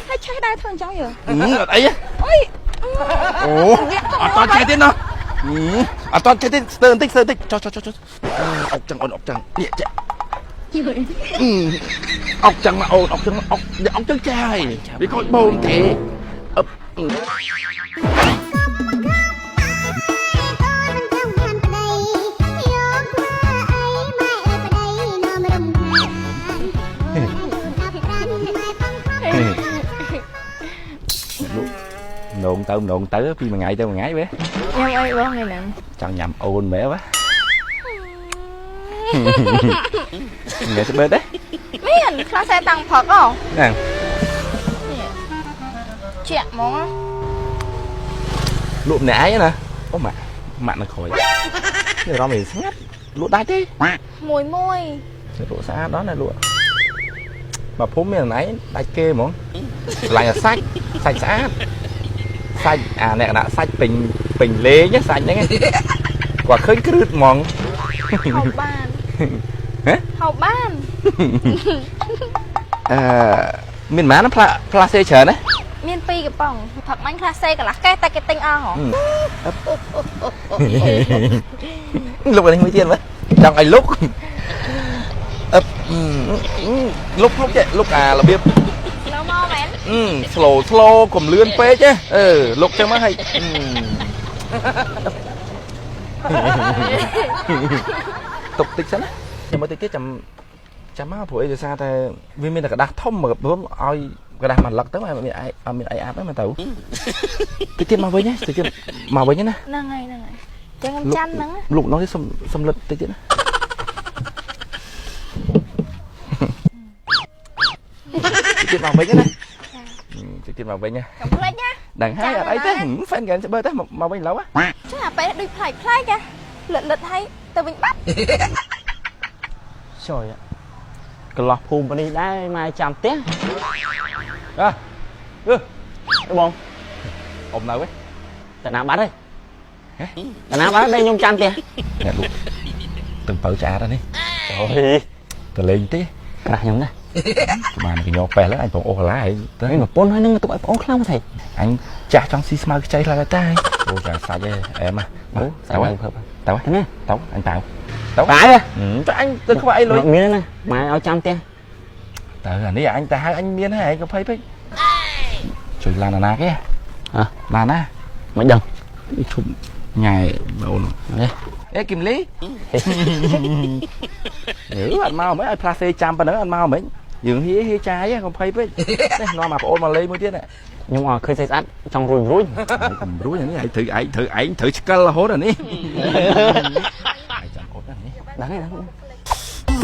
ហើយឆេះដែរធ្វើអញ្ចឹងយើ អត់អីទេ អុយ អូអត់តចេះទេណោះអត់តចេះទេស្ទើបន្តិចស្ទើបន្តិចចុះចុះចុះចុះអុកចឹងអូនអុកចឹងនេះចេះអុកចឹងមកអូនអុកចឹងអុកអុកចឹងចាយវាខូចបូមទេអឹប នងទៅនងទៅពីមួយថ្ងៃទៅមួយថ្ងៃវេ ញ៉ាំអីបងថ្ងៃហ្នឹង ចង់ញ៉ាំអូនមែនវ៉ា ថ្ងៃស្បេតទេ មានខ្លះសេតាំងផឹកហ៎ ហ្នឹង ជាក់ហ្មង លក់ម្នាក់ឯងណាអូម៉ាក់ម៉ាក់នៅក្រោយនេះអារម្មណ៍វាស្ងាត់លក់ដាច់ទេ មួយមួយ លក់ស្អាតដល់ណាលក់បើភូមិមានណៃដាច់គេហ្មងឆ្លាញ់អាសាច់សាច់ស្អាតសាច់អាអ្នកណាសាច់ពេញពេញលេងសាច់ហ្នឹងគាត់ឃើញគ្រឹតហ្មង ហូបបាន ហ៎ ហូបបាន អឺមានប៉ុន្មានផ្លាផ្លាសេច្រើនណា មាន2កំប៉ុងផឹកមាញ់ខ្លះសេកន្លះកេះតែគេទិញអស់ហ៎ លុកនេះមួយទៀតមើលចង់ឲ្យលុកអឹបលុកលុកចេះលុកអារបៀប ឡូមកមែន slow slow កុំលឿនពេកណាអឺលុកចឹងមកឲ្យទុកតិចសិនណាចាំមើលតិចទៀតចាំចាំមកព្រោះអីដោយសារតែវាមានតែกระดาษធំមកឲ្យកระดาษមួយលឹកទៅអត់មានអីអត់មានអីអាប់ទេមកទៅតិចទៀតមកវិញណាតិចទៀតមកវិញណា ហ្នឹងហើយហ្នឹងហើយចឹងខ្ញុំចាំហ្នឹង លុកម្ដងទៀតសុំសុំលិតតិចទៀតណាតិចទៀតមកវិញណាតិចទៀតមកវិញណា កុំភ្លេចណា ដឹងហើយអត់អីទេហ្វេនគេបើទេមកវិញឡូវ ចាអាពេលដូចប្លែកប្លែកហ៎លិតលិតហើយទៅវិញបាត់ ចុយកន្លោះភូមិនេះដែរម៉ែចាំផ្ទះ អើអឺ បង អ៊ំនៅវិញ តាណាបាត់ហើយតាណាបាត់ដែរខ្ញុំចាំផ្ទះ អ្នកលក់ទាំងបើឆ្អាតនេះ អូយ តលេងទេ ក្រាស់ខ្ញុំណា បានកញ្ញោប៉េះឡើងអញបងអូសកាឡាហើយទៅ ហើយប្រពន្ធហើយនឹងទុកឲ្យបងខ្លាំងទៅ អញចាស់ចង់ស៊ីស្មៅខ្ចីខ្លះដែរតែអូចាសាច់ឯងអែម អូ ទៅ សាច់ឡើងភើប ទៅ ណា ទៅអញតៅទៅ បាយ ទៅអញទៅខ្វះអីលុយ មានណាម៉ែឲ្យចាំផ្ទះ ទៅអានេះអញទៅហៅអញមានហើយឯងក៏ភ័យពេកជួយឡានអាណាគេ ហ៎ ឡានណា មិនដឹង ឈប់ញ៉ែបង នេះ អេគឹមលីអឺអត់មកមិនឲ្យផ្លាសេចាំប៉ុណ្ណឹងអត់មកមិនយើងហៀហៀចាយកុំភ័យពេកនេះនាំអាប្អូនមកលេងមួយទៀត ខ្ញុំអត់ឃើញស្អីស្អាតចង់រួយរួយ កុំរួយអានេះឯងត្រូវឯងត្រូវឯងត្រូវឆ្កិលរហូតអានេះឯងចាំអូនអានេះ ដឹងហើយដឹង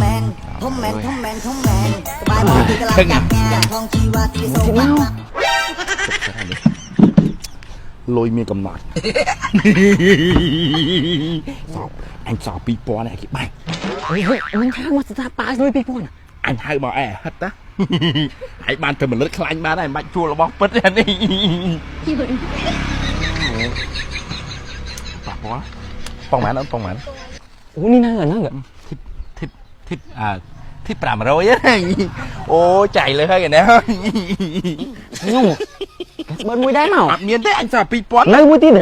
មែនធំមែនធំមែនធំមែនក្បែរមកទីកន្លែងកាប់យ៉ាងផងជីវ៉ាទីសូបាត់ លុយមានកំណត់សោបអញសោ2000នេះគេបាច់ អុយមិនថាមកស្ថាប៉ាលុយ2000 អញហៅមកអែហិតណាឯងបានទៅមលិតខ្លាញ់បានហើយមិនបាច់ជួលរបស់ពិតទេនេះប៉ះពាល់បងម៉ានអូនបងម៉ាន អូនេះនៅហ្នឹង ធីបធីបធីបអាធីប500ហ្នឹងអូចៃលើហើយណា ខ្ញុំគេស្បិនមួយដែរមក អត់មានទេអញសោ2000 នៅមួយទៀត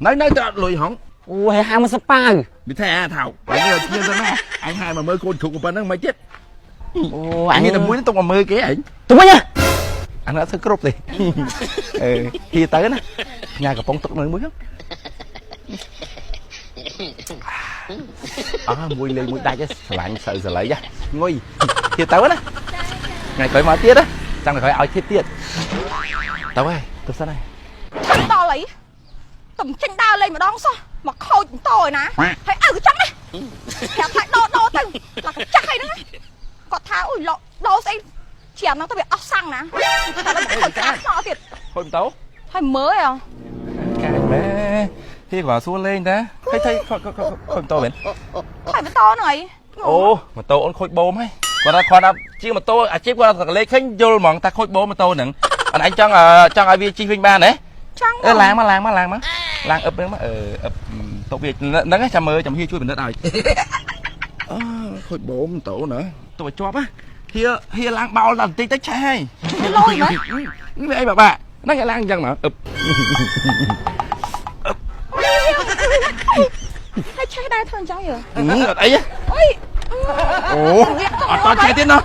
នៅនៅតែអត់លុយហង អូហើយហៅមកសប៉ាវ វាថាអាថៅអញនេះមានទៅណាអញហៅមកមើលកូនជ្រូកប៉ុណ្ណឹងមិនទៀត អូ អញមានតែមួយទុកមកមើលគេអញ ទៅវិញ អានោះអត់ធ្វើគ្រប់ទេអឺហៀទៅណាញ៉ាកំប៉ុងទឹកនៅមួយហ្នឹងអើមួយលេងមួយដាច់ស្រឡាញ់ស្រូវសលៃងុយហៀទៅណាថ្ងៃក្រោយមកទៀតណាចាំក្រោយឲ្យទៀតទៀតទៅហើយទៅសិនហើយ ដល់អីតំចេញដើរលេងម្ដងសោះមកខូចតឯណាហើយឪក៏ចឹងណាប្រាប់ថាដោដោទៅឡាកចាស់អីហ្នឹងគាត់ថាអូយលោដោស្អីជាអាហ្នឹងទៅវាអស់សាំងណាតែដល់ខូចកាសទៀត ខូចម៉ូតូ ហើយមើលអី កាយម៉ែហៀគាត់សួរលេងតាថៃថៃខូចខូចខូចម៉ូតូមែន ហើយម៉ូតូហ្នឹងអី អូម៉ូតូអូនខូចបូមហើយគាត់ថាគាត់ថាជាងម៉ូតូអាជីពគាត់ថាលេខឃើញយល់ហ្មងថាខូចបូមម៉ូតូហ្នឹងអនឯងចង់ចង់ឲ្យវាជិះវិញបានទេ ចង់ អឺឡើងមកឡើងមកឡើងមកឡើងអឹបហ្នឹងមកអឺអឹបតុកវាហ្នឹងចាំមើលចាំហៀជួយពិនិត្យឲ្យអឺខូចបូមម៉ូតូណា ទៅជាប់ណាហៀហៀឡើងបោលដល់បន្តិចទៅឆេះហើយ លយមែន វាអីបាក់ហ្នឹងគេឡើងអញ្ចឹងមកអឹប ហើយឆេះដែរធ្វើអញ្ចឹងយើ អត់អីទេ អុយ អូអត់តចេះទៀតណោះ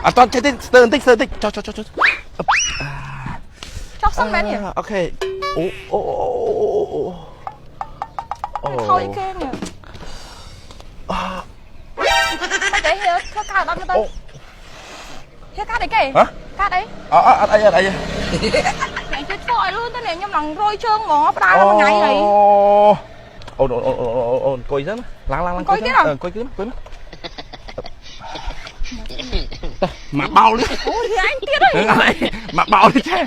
អត់តចេះទៀតស្ទើបន្តិចស្ទើបន្តិចចុះចុះចុះចុះ ចោះសិនមែនទេ អូខេអូអូអូអូ ខូចគេនេះមិនទេហៀធ្វើកើតអត់មើលទៅហៀកើតអីគេកើតអី អត់អត់អីអត់អី អ្នកជួយធ្វើឲ្យលឿនទៅនេះខ្ញុំឡើងរយជើងហ្មងផ្ដាល់មួយថ្ងៃហើយ អូអូអូអូអូអង្គុយសិនឡើងឡើងឡើងអង្គុយទៀតអង្គុយទៀតអង្គុយមកបោលនេះ អូយអញទៀតហើយ មកបោលនេះចេះ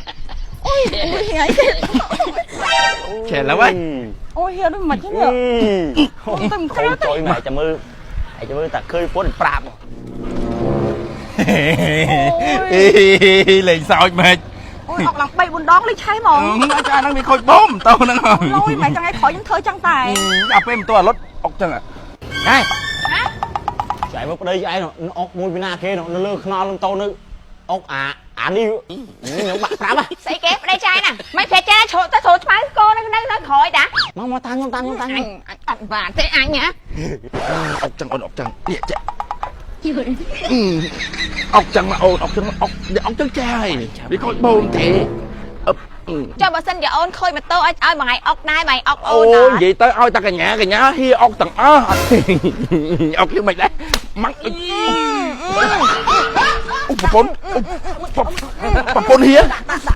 អូយអូយអញទៀត ចេះឡើយ អូយហៀដូចមិនចឹងនេះទៅមិន ខូ កើត ចចុយមកចាំមើលឯចាំមើលតែឃើញពុនប្រាប់ អេលេងសើចមែន អូយអកឡើង3 4ដងលេងឆេះហ្មង អាចារ្យហ្នឹងវាខូចបូមតោហ្នឹង លយមិនថ្ងៃក្រោយខ្ញុំធ្វើចឹងតែ អាពេលមិនតអាលុតអុកចឹង ហេចៃមើលប្តីឯងអុកមួយពីណាគេនៅលើខ្នល់នឹងតោនៅអុកអាអានេះខ្ញុំបាក់ប្រាប់ ស្អីគេប្តីចាយណាមិនប្រចាជ្រុលទៅជ្រុលឆ្មៅកូននៅនៅនៅក្រោយតា មកមកតាមខ្ញុំតាមខ្ញុំតាម អញអត់បានទេអញណា អុកចឹងអូនអុកចឹងនេះចាអុកចឹងមកអូនអុកចឹងអុកអុកចឹងចាយវាខូចបូមទេអឹប ចុះបើសិនជាអូនខូចម៉ូតូឲ្យឲ្យមួយថ្ងៃអុកដែរមួយថ្ងៃអុកអូ អូ នណា និយាយទៅឲ្យតែកញ្ញាកញ្ញាហៀអុកទាំងអស់អុកយ៉ាងម៉េចដែរម៉ាក់អូប្រពន្ធប្រពន្ធហៀ ដាក់ដាក់